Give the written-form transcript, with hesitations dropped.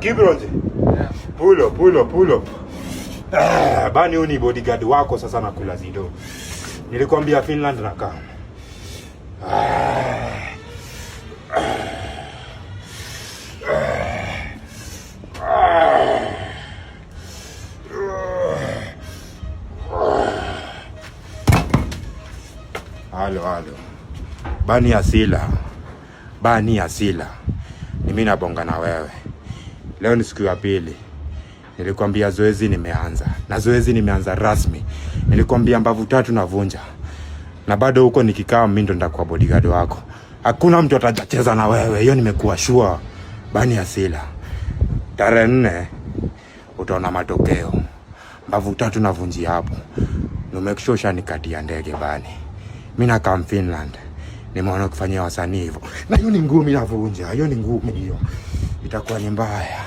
Kibronje. Pull up, pull up, pull up. Bani huyu ni bodyguard wako sasa nakula zido. Nilikwambia Finland nakaa. Halo, halo. Bani Asila. Bani Asila. Ni mimi nabonga na wewe. Leo ni siku ya pili. Nilikwambia zoezi nimeanza. Na zoezi nimeanza rasmi. Nilikwambia mbavu tatu navunja. Na bado huko nikikaa mimi ndo nitakuwa bodyguard wako. Hakuna mtu atajacheza na wewe. Hiyo nimekuwa sure. Bani Asila. Tarehe 4 utaona matokeo. Mbavu tatu navunjia hapo. No make sure ushanikatia ndege bani. Mimi nakaa Finland. Nimeona kufanyia wasanii hivyo. Na hiyo ni ngumi navunja. Hiyo ni ngumi hiyo. Itakuwa ni mbaya.